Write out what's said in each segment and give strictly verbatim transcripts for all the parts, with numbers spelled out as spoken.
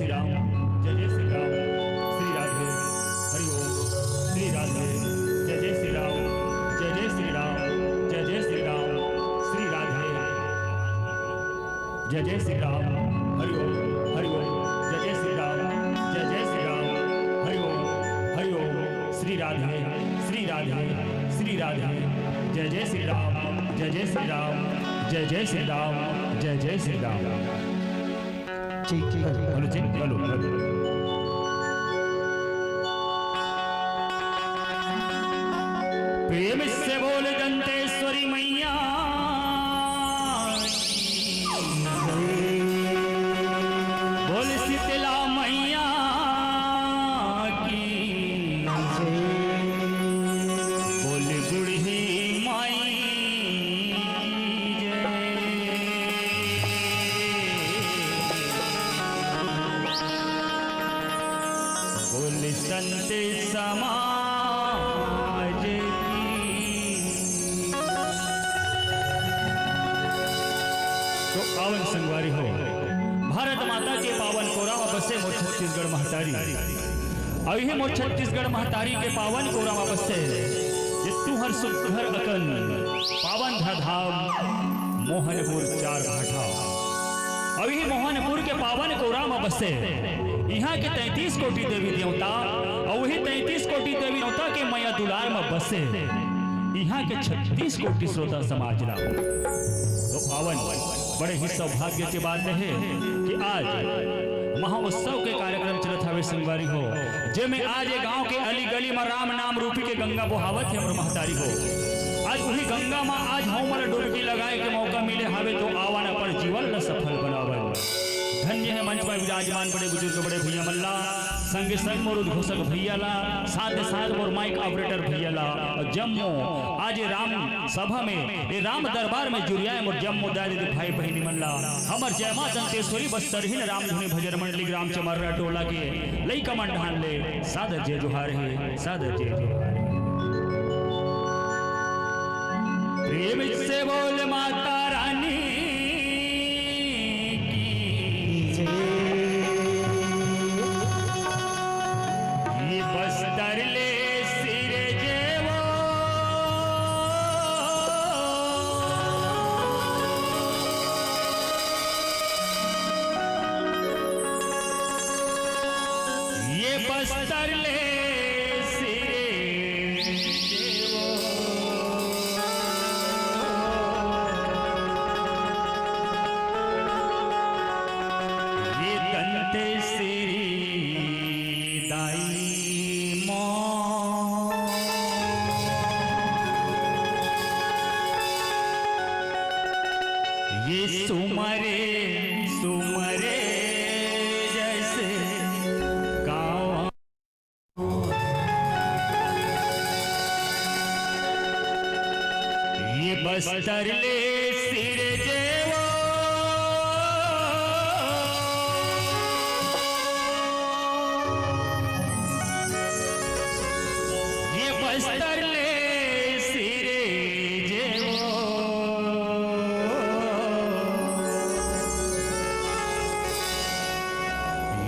राम, जय जय श्री राम, श्री राधे, हरि ओम, श्री राधे, जय जय श्री राम, जय जय श्री राम, जय जय श्री राम, श्री राधे, जय जय श्री राम, हरि ओम, हरि ओम, जय जय श्री राम, जय जय श्री राम, हरि ओम, हरि ओम, श्री राधे, श्री राधे, श्री राधे, जय जय श्री राम, जय जय श्री राम, जय जय श्री राम, जय जय श्री राम। ठीक, ठीक। बोलो, ठीक, बोलो, बोलो। प्रेम से बोल दंतेश्वरी मैया की। बोल शीतला मैया की। बोल बूढ़ी माई की जय। बोल संत समाज की। तो आवन संगवारी हो, भारत माता के पावन कोरा म बसे मोर छत्तीसगढ़ महतारी। अउ इही मोर छत्तीसगढ़ महतारी के पावन कोरा म बसे, ये तुंहर सुघर अकन पावन धाम मोहनपुर चार भाठा। अउ इही मोहनपुर के पावन कोरा म बसे इहाँ के तैंतीस कोटि देवी देवता, अउ उही तैंतीस कोटि देवी देवता के मया दुलार म बसे इहाँ के छत्तीस कोटि श्रोता समाज ला। तो आवन, बड़े ही सौभाग्य के बात हे कि आज महोत्सव के कार्यक्रम चलत हवे संगवारी हो, जेमे आज ये गांव के अली गली म राम नाम रूपी के गंगा बोहावत हे हमर महतारी हो। आज उही गंगा म आज हमन ला डुबकी लगाए के मौका मिले हवे, तो आवन अपन जीवन ला सफल बनावन। धन्य हे मंच म विराजमान बड़े बुजुर्ग बड़े भैया मन ला, संगे संग मोर उद्घोषक भैया ला, साथ साथ मोर माइक ऑपरेटर भैया ला, अउ जम्मो आज ये राम सभा में, ये राम दरबार में जुरियाए मोर जम्मो दाई दीदी भाई बहिनी मन ला हमर जय माँ दंतेश्वरी बस्तरहीन रामधुनी भजन मंडली ग्राम चमर्रा टोला के लइका मन ढान ले सादर जय जोहार हे, सादर जय जोहार हे। प्रेम से बोल माता रानी की जय। ये बस्तर ले सिरजेवो। ये बस्तर ले सिरजेवो। ये दंतेश्वरी दाई मो। ये सुमरे, सुमरे जस गावा। ये बस्तर ले सिरजेवो। ये बस्तर ले सिरजेवो।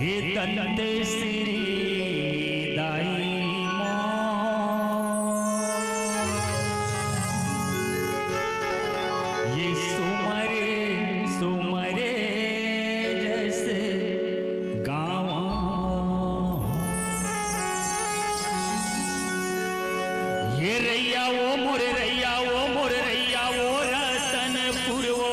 ये दंतेश्वरी दाई मो। ये सुमरे, सुमरे जस गावा। ये रैया वो मोर रैया, वो मोर रैया, वो रतनपुर वो।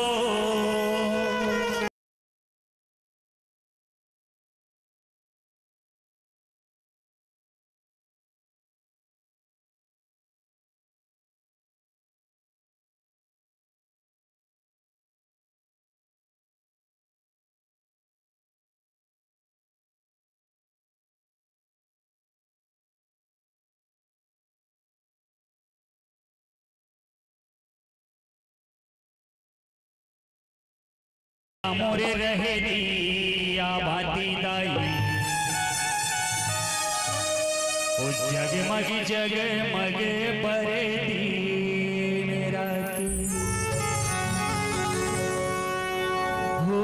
मोरे रहरी आबादी दाई, ओ जगमग जगमग बरे दिन राती। हो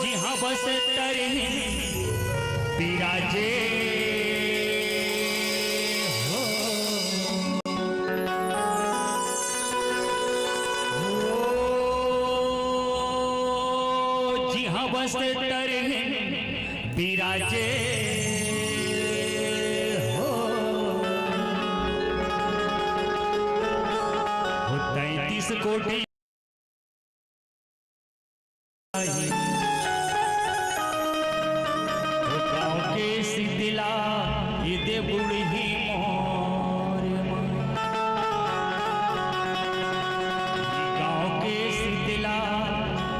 जिहाँ बस तरही बिराजे हो। ओ, जिहाँ बस तरही बिराजे हो। ओ, तैंतीस कोटि गाँव के शीतला, ये दे बूढ़ी मोर माँ। गाँव के शीतला,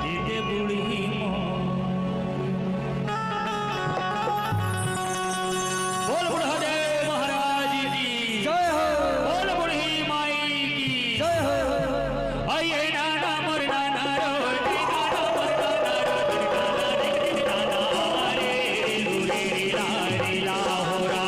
ये दे बूढ़ी मोर। बोल बुढ़ा देव महाराज की। जय हो। बोल बूढ़ी माई की। जय हो। आइए नाना मोर नाना रो, नाना मोर नाना रो, नाना रे, नाना रे, रे, रे, ला, रे, ला, हो रा।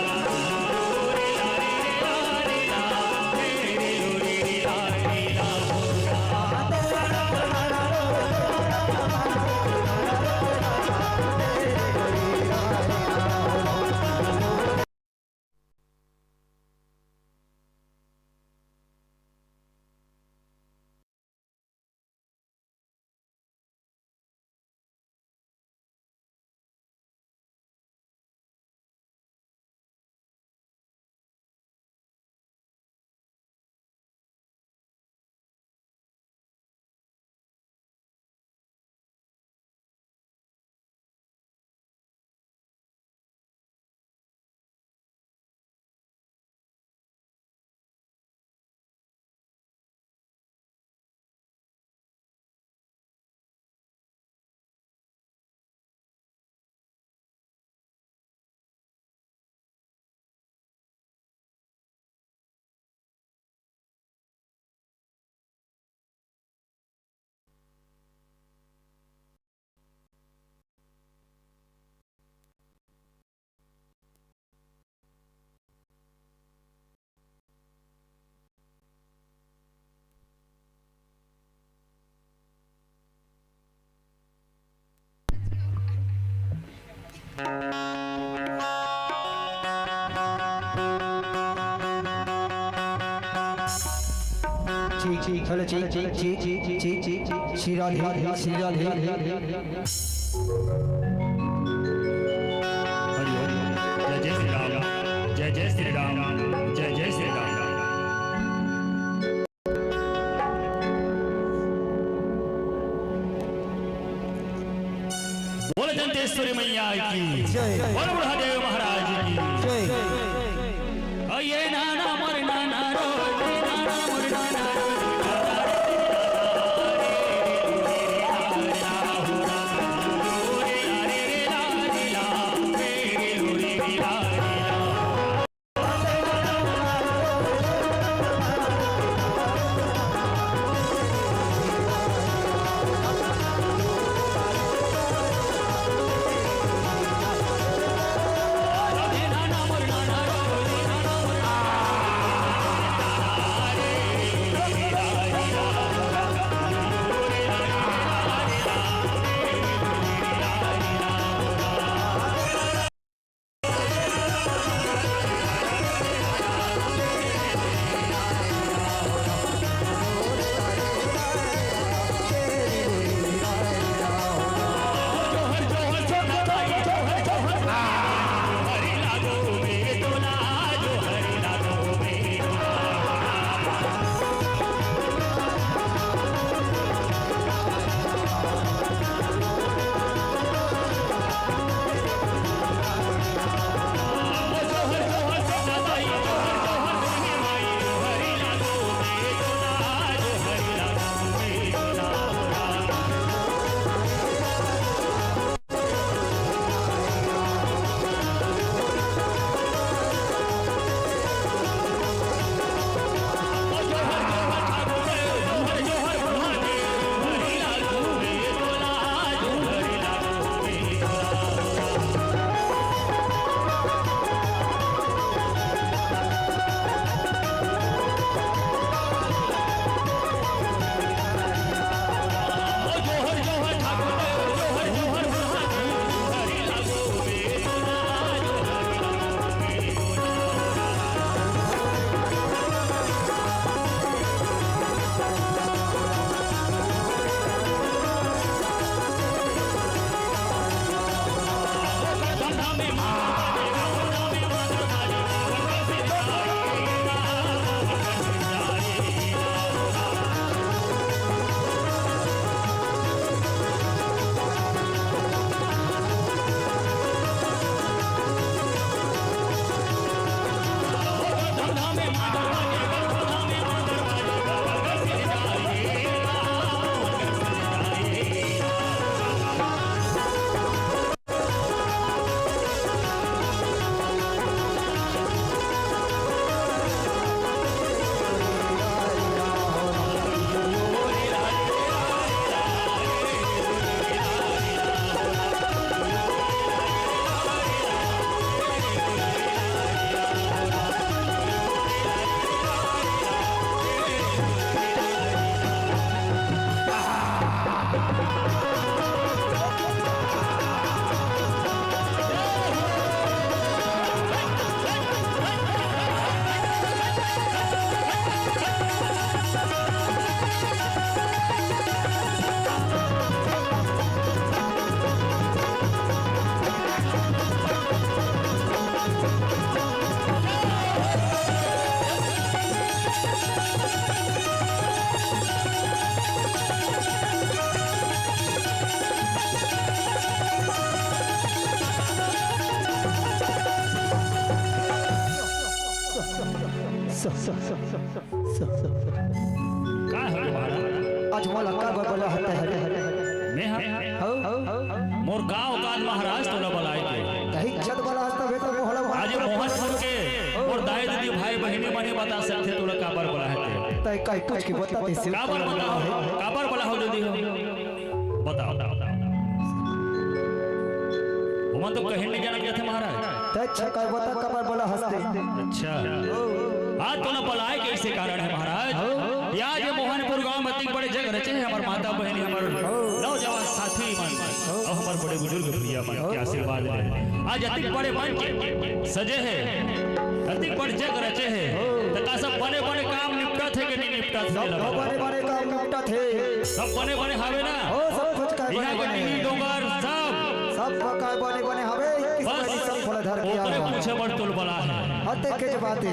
ठीक, ठीक, हेलो, ठीक, ठीक, ठीक, ठीक, ठीक, ठीक, श्री राधे, श्री राधे। हरि ओम। जय जय श्री राम, जय जय श्री राम, जय जय श्री राम। बोल दंतेश्वरी मैया की जय। बोल बुढ़ा देव महाराज की जय। ओ ये नाना मोर नाना रो, नाना मोर नाना रो। का हे महाराज? आज मोला काबर बलाहत हस? मैं हा? हव? मोर का औकात महाराज तोला बलाय के? कहीं छत बलाहस तभे तो मोहला आज मोहनपुर के मोर दाई दीदी भाई बहिनी मन ही बता सकथे तोला काबर बलाहत हे। तैं कहीं कुछ के बता दे से काबर बलाहव? काबर बलाहव जल्दी हो। बताओ। ओमन तो कहीं नहीं जाना चाहते महाराज। तैं अच्छा कहीं बता काबर बलाहस ते। अच्छा। आज तोला बलाय के इसे कारण हे महाराज। या जे मोहनपुर गांव में अतिक बड़े जग रचे हे हमर माता बहिनी, हमर नौजवान साथी मन अउ हमर बड़े बुजुर्ग भैया मन के आशीर्वाद ले आज अतिक बड़े मंच सजे हे, अतिक बड़े जग रचे हे, त का सब बने बने काम निपटत हे कि नहीं निपटत हे? सब बने बने काम निपटत हे। सब बने बने हावे ना? हो, सब कुछ काय बने बने। डोंगर सब। सब काय बने बने हावे, इक्कीस बस, सब फल धर के ओकरे पूछे बर तोला बलाय हे। हते के बात हे।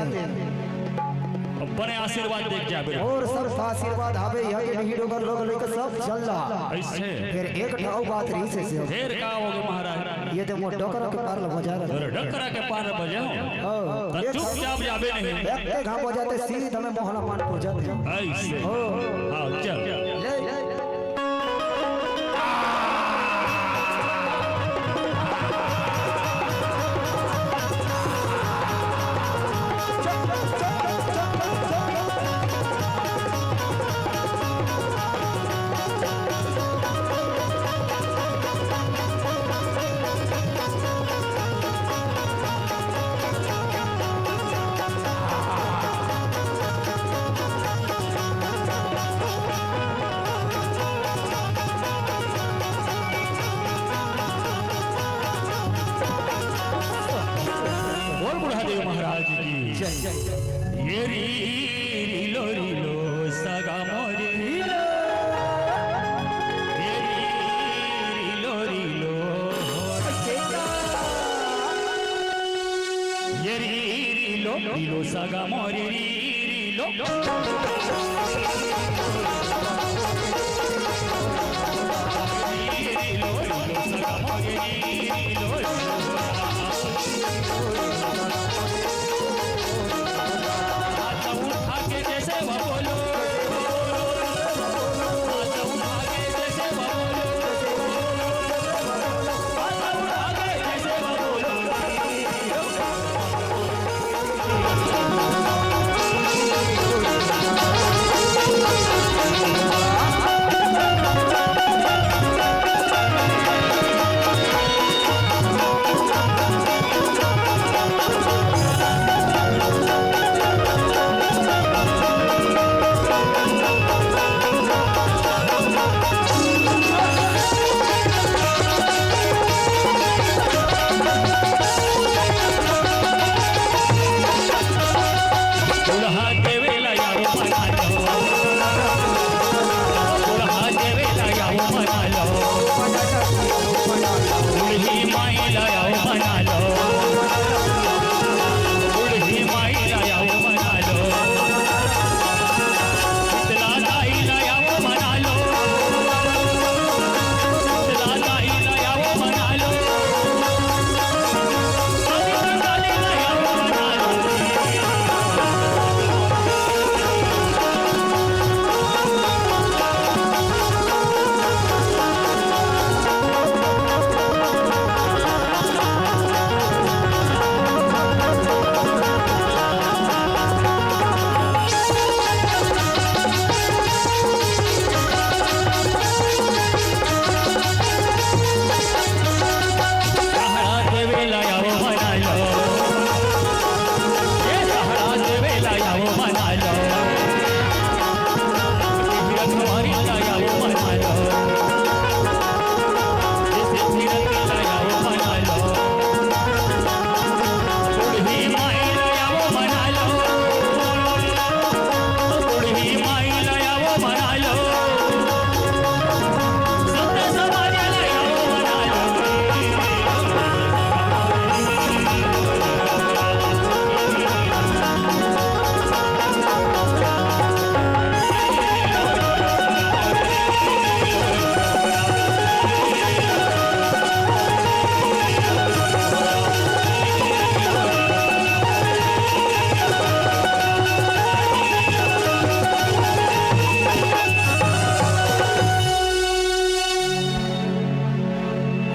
अपने आशीर्वाद दे के जाबे। अउ सब आशीर्वाद हावे, इहाँ के डीही डोंगर लोग लेके सब चल ला। अइसे। फेर एक ठो बात रहिस हे। फेर का होगे महाराज? ये तो मोर डोकरा के पार ल बजा रहा। अरे डोकरा के पार ल बजा। हाँ। त चुपचाप जाबे नहीं। एक घाव बजाते सीधा में मोहला मान पहुंच जाते। अइसे। हो। हाँ, चल। ले। बोल बुढ़ादेव महाराज की। ये री री लो री लो सगा मोरे। ये री री लो री लो। ये री री लो री लो सगा मोरे री री लो।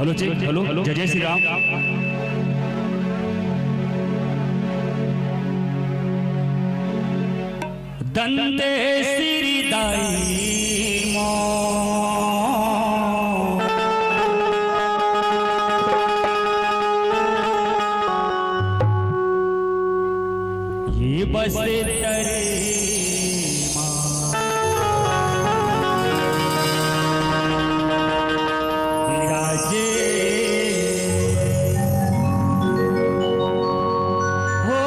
हेलो, चेक, हेलो, जय जय श्री राम। दंते श्री दाई मो। ये बस तेरे मा विराजे हो।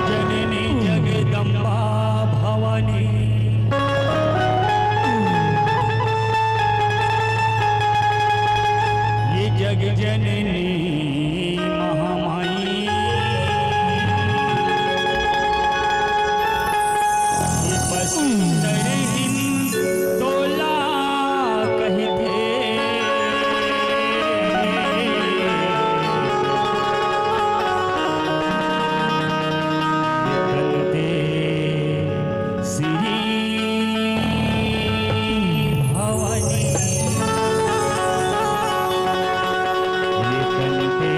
जननी जगदम्बा भवानी, ये जग जननी महामाई, ये बस तरहिन तोला कहिथे। दंते श्री भवानी, ये दंते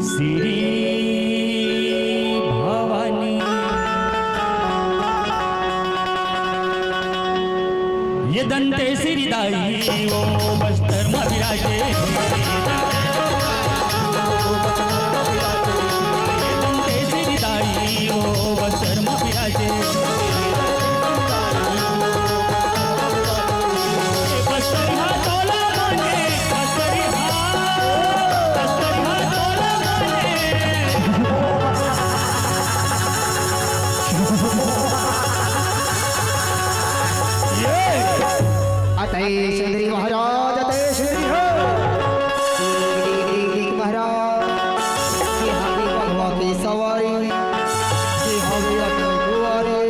श्री भवानी। ये दंते श्री दाई वो बस्तर मा विराजे। ये दंते श्री दाई वो बस्तर मा विराजे। बस्तर हा तोला माने, बस्तर हा, बस्तर हा तोला माने। अतय सुंदरी महाराज, अतय सुंदरी हो। महाराज, ये हवे भगवा के सवारी, ये हवे अतय दुआरे।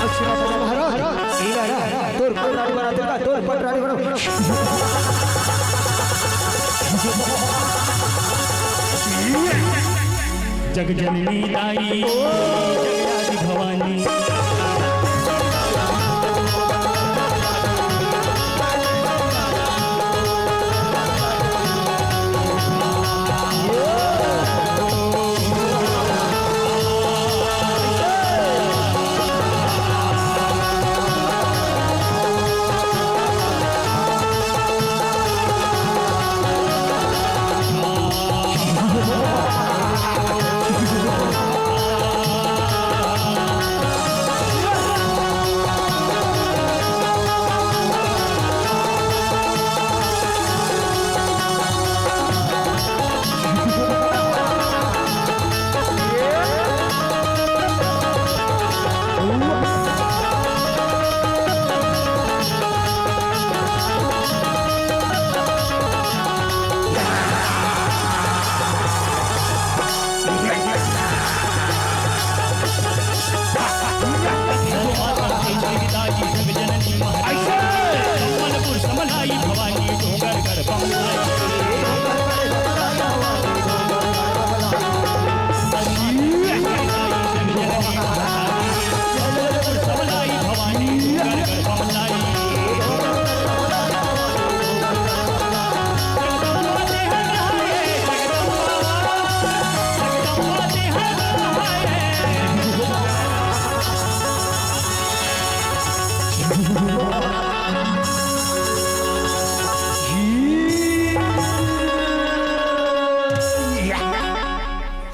अच्छा, महाराज, ये ना, तोर पटरानी बना, तोर, तोर पटरानी बना। जग जननी दाई, जगराज भवानी।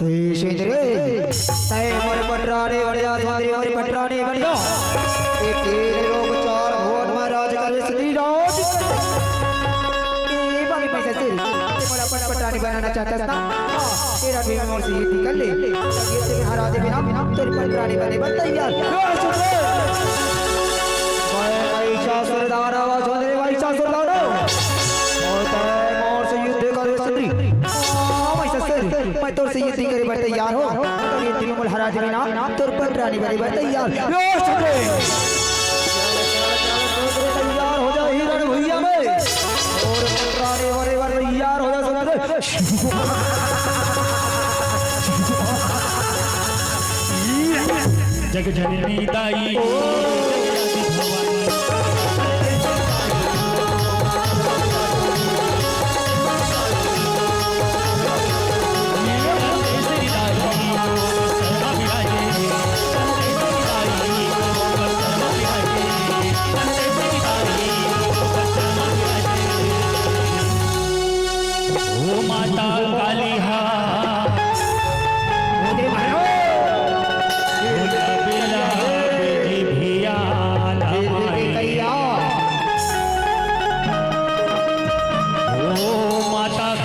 ए, सुंदरी, तय मोर पटरानी बन जा, सुंदरी मोर पटरानी बन जा। ए, तेरे लोग चार भुवन महाराज करे श्री राज। ए, बाबी पैसा तेरी, ते मोला अपन पटरानी बनाना चाहता था। हाँ, तेरा भी मोर से ये कर ले। ये तेरे हरा दे बिना, तेरी पटरानी बने बन तैयार। ए, सुंदरी। मैं महिषासुर दानव, सुंदरी महिषासुर दानव। और तय मोर से युद्ध करे सुंदरी। हाँ, महिषासुर, मैं तोर से युद्ध करे बर तैयार हो। अगर युद्ध में मोला हरा देबे ना, तोर पटरानी बने बर तैयार। यो सुंदरी। तैयार हो जा ही रण भुइया में। और पटरानी बने बर तैयार हो जा सुंदरी। जग जननी दाई, जग जननी भवानी। ओ माता काली हा, ओ माता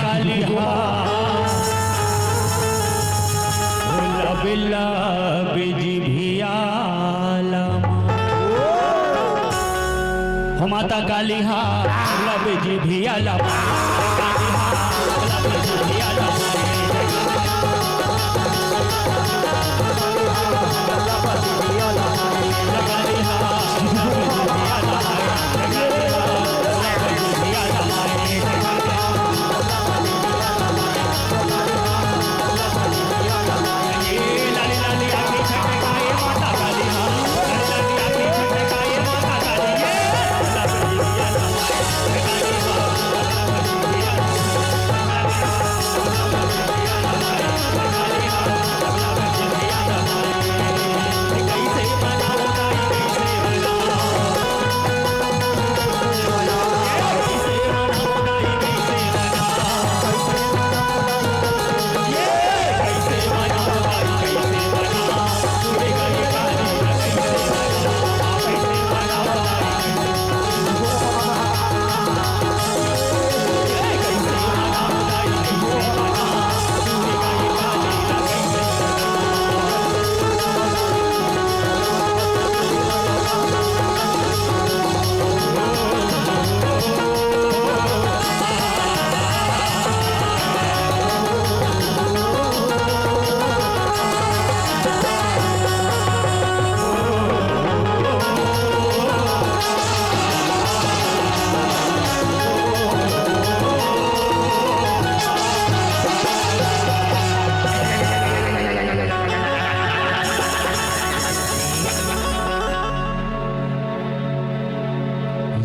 काली हा, ओ माता काली हा,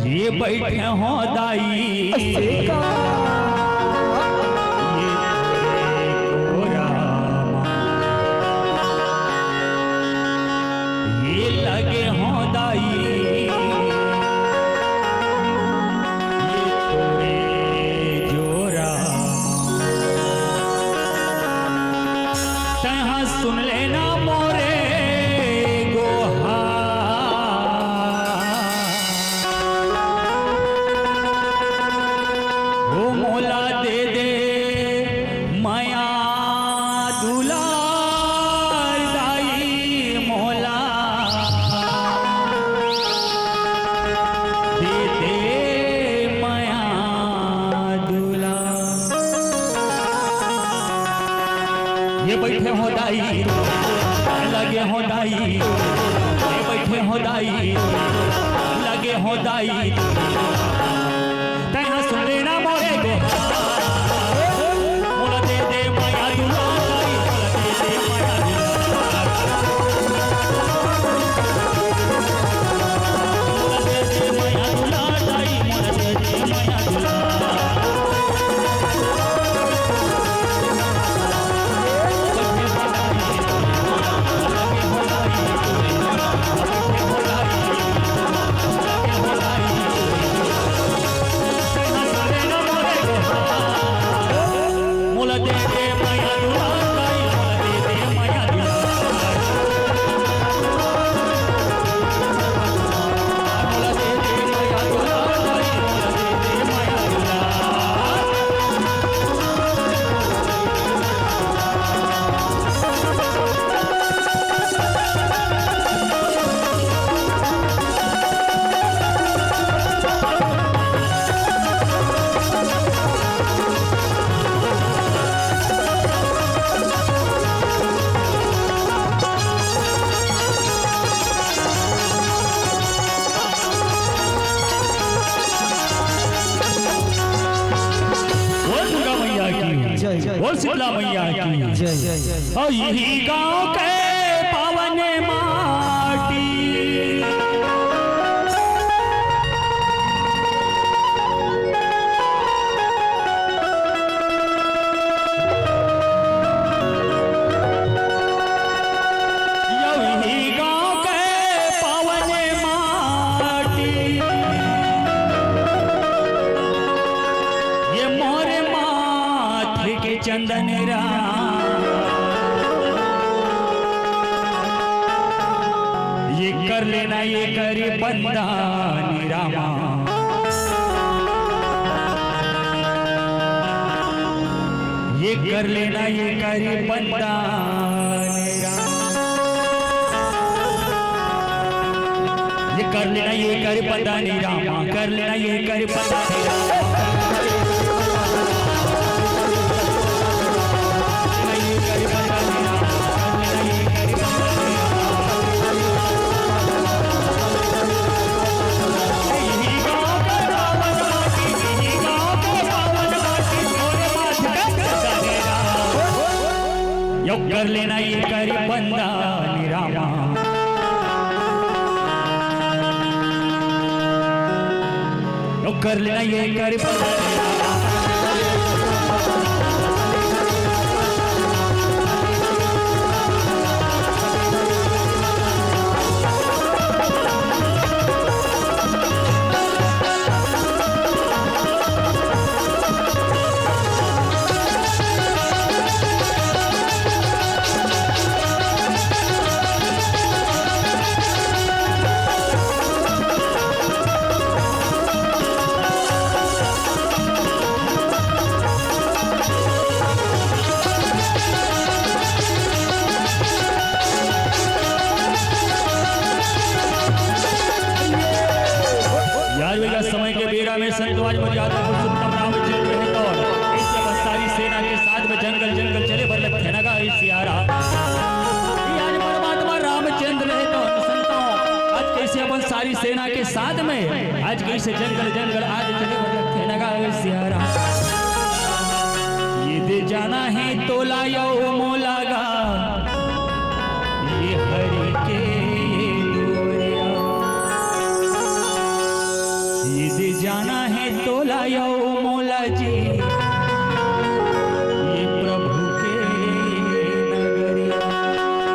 ये बैठे हो दाई, ये गोरा, ये लगे हो दाई, ये तोरे जोरा। तैं हा सुन लेना मोरे गोहार। ओ मोला दे दे मया दुलार दाई, मोला दे दे मया दुलार। ये बैठे हो दाई, लगे हो दाई, ये बैठे हो दाई, लगे हो दाई। तैं हा सुन लेना मोरे गोहार, मोला दे दे मया दुलार दाई, मोला दे दे मया दुलार। बोल दुर्गा मैया की जय। बोल शीतला मैया की जय। और यही गांव के पावन माँ यही गाँव के पावन माटी, ये मोर माथे के चंदन राम, ये कर लेना, ये करी बंदानी रामा। ये कर लेना, ये करी बंदानी रामा। ये कर लेना, ये करी बंदानी रामा। कर लेना, ये करी बंदानी रामा। यो कर लेना, ये करी बंदानी रामा। यो कर लेना, ये करी बंदानी रामा। यार भैया, समय के बेरा में संतवाज मर्यादा पुरुषोत्तम रामचंद्र हे तो इस बस्तारी सेना के साथ में जंगल जंगल चले बर लगथे ना गा, इस यारा। ये आज परमात्मा रामचंद्र हे तो संतों, आज कैसे अपन सारी सेना के साथ में आज कैसे जंगल जंगल आज चले बर लगथे ना गा, इस यारा। ये दे जाना है तोला यो मोला